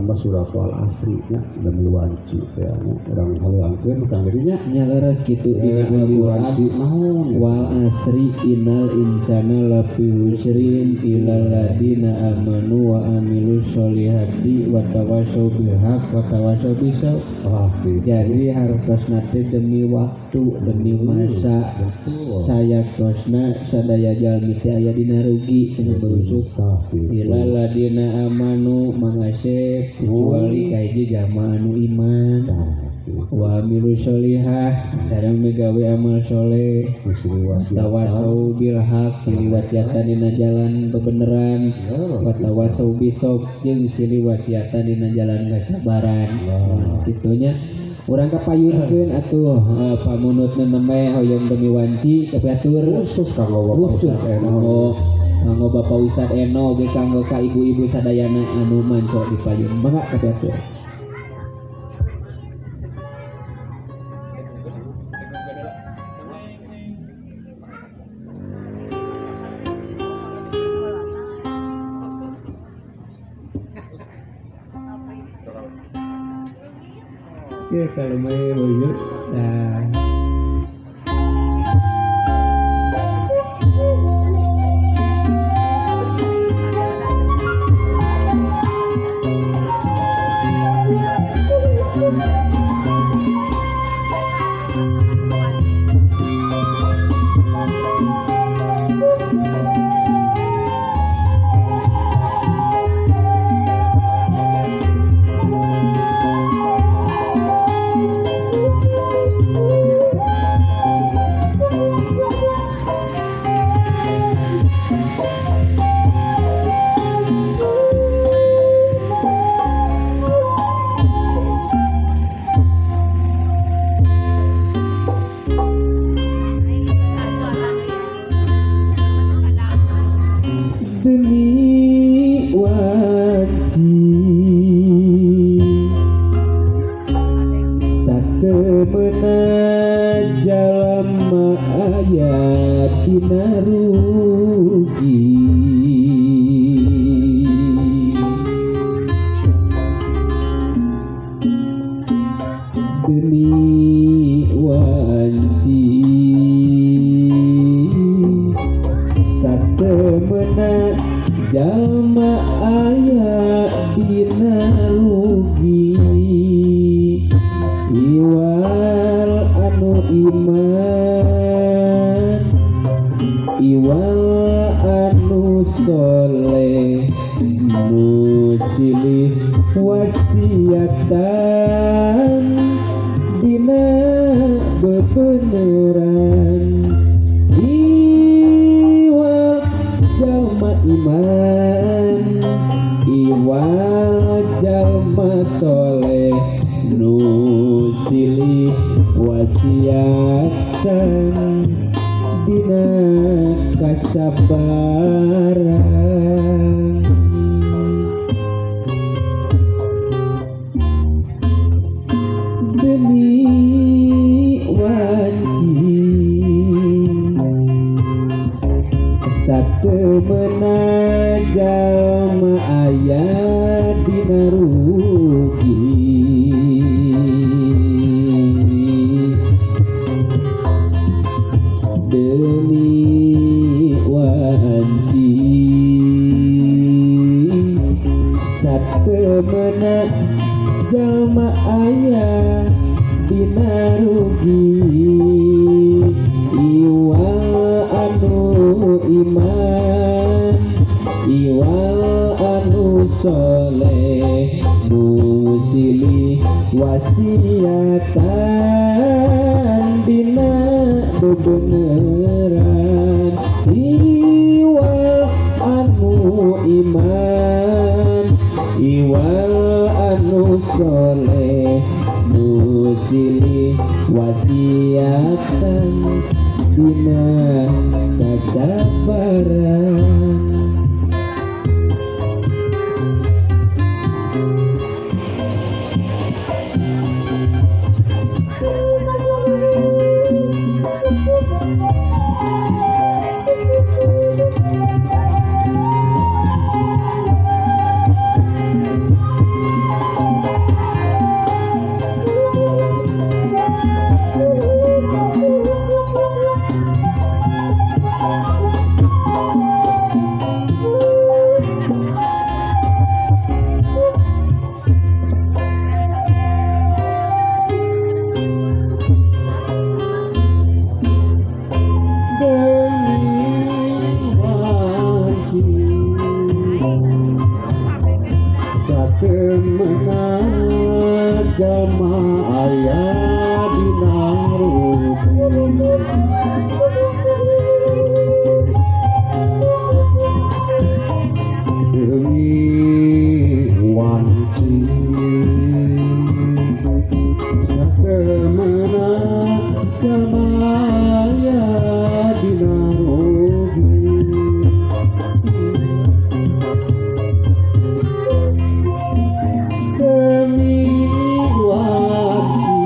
Al-Qur'an mah surat Wal Asri nya demi wanci teh nya urang haleuangkeun Kang Dedi nya. Nya leres kitu dina Demi Al-Qur'an. wanci naon ya? Wal asri innal insana lafi husrin illal ladina amanu wa amilus solihati wa tawassaw bil haq wa tawassaw bis sabr. Ah, gitu. Jadi hartosna teh demi waktu, demi masa. Sayaktosna sadaya jalmi teh aya dina rugi cenah berusuk. Tah gitu. Illal ladina amanu mangasep kecuali kahiji jalma anu iman. Tah gitu. Wa amilu sholihah sareng migawe amal soleh. Silih wasiat. Tawasau bil haq silih wasiatan dina jalan bebeneran. Leres Wa tawasau bisabr jeung silih wasiatan dina jalan kasabaran. Lah. Kitunya urang kapayunkeun atuh pamunutna nembe hoyong demi wanci kapiatur Khusus kanggo Bapak khusus Ustaz Eno. Kanggo kanggo Bapak Ustad Eno ge kanggo ka ibu-ibu sadayana anu manco di payun mangga kapiatur. Ya kalau mau wujud nah. Demi wanci satemena jalma aya dina rugi demi wanci satemena jalma aya dina rugi iwal anu iman iwal anu soleh nu silih wasiatan dina bebeneran iwal jalma iman iwal jalma soleh nu silih wasiatan dina kasabaran demi wanci satemena jalma aya dina rugi demi wanci satemena jalma aya dina rugi iwal anu iman iwal anu soleh nu silih wasiatan dina bebeneran iwal anu iman iwal anu soleh nu silih wasiatan dina kasabaran. Satemena jalma aya dina rugi demi wanci. Satemena jalma aya dina rugi demi wanci.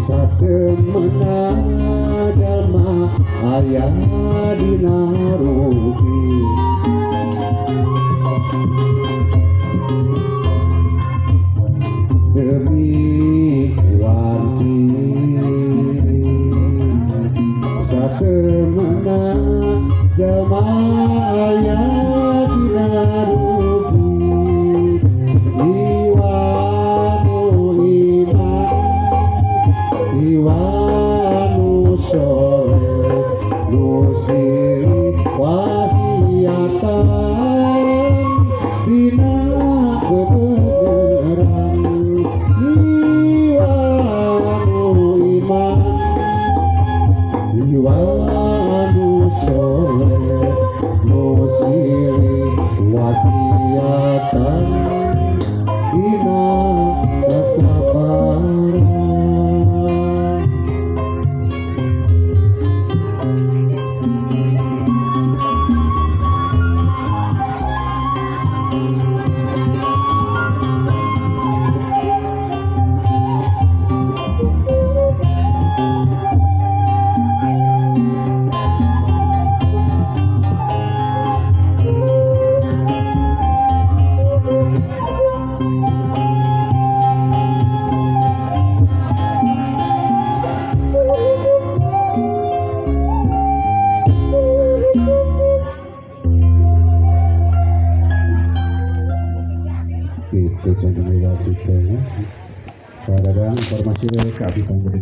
Satemena jalma aya dina rugi demi wanci. Satemena jalma aya dina rugi iwanu iman iwanu soleh nu silih wasiatan dina bebeneran iwanu iman iwanu soleh nu silih wasiatan dina kasabaran. Gitu jangan wajib ya. Kadang informasi ke abdi.